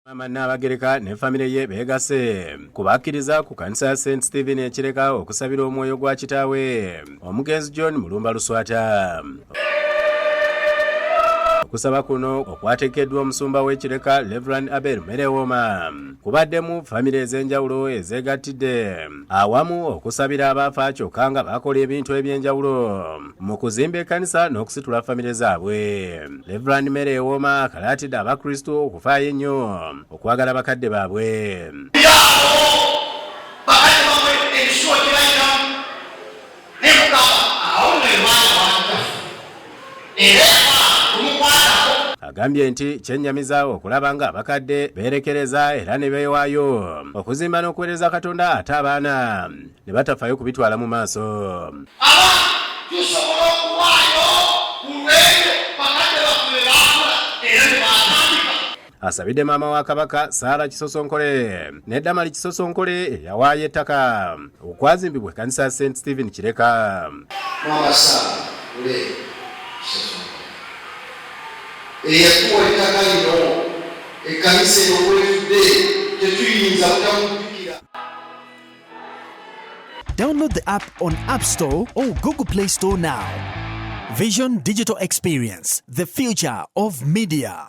Maama Nnaabagereka ne famire ye beegasse ku bakkiriza ku kanisa ya St Stephen e Kireka okusabira omwoyo gwa kitaawe omugenzi John Mulumba Luswata. Okusaba kuno okwategekeddwa omusumba w'e Kireka Rev. Abel Merewooma kubaddemu famire ez'enjawulo ezeegattidde awamu okusabira abaafa kyokka nga bakola ebintu eby'enjawulo mu kuzimba ekkanisa n'okusitula famire zaabwe. Rev. Merewooma akalaatidde Abakristu okufaayo ennyo okwagala bakadde baabwe. Bakadde bamwe ebisuwa gye bayitamu naye mugamba awo nno mwana wakitaffe era tumukwatako. Agambye nti kyennyamiza okulaba nga abakadde beerekereza era ne beewaayo okuzimba n'okuweereza Katonda ate abaana ne batafaayo kubitwala mu maaso. Abaana tusobola okuwaayo ku lw'ebyo bakadde baffe bye baakola era bye baatandika. Asabidde maama wa Kabaka Sarah Kisosonkole ne Damali Kisosonkole eyawaayo ettaka okwazimbibwa ekkanisa ya St Stephen Kireka. Maama Sarah Lule Kisosonkole eyatuwa ettaka lino, ekkanisa eno kwetudde tetuyinza butamujjukira. Download the app on App Store or Google Play Store now. Vision Digital Experience, the future of media.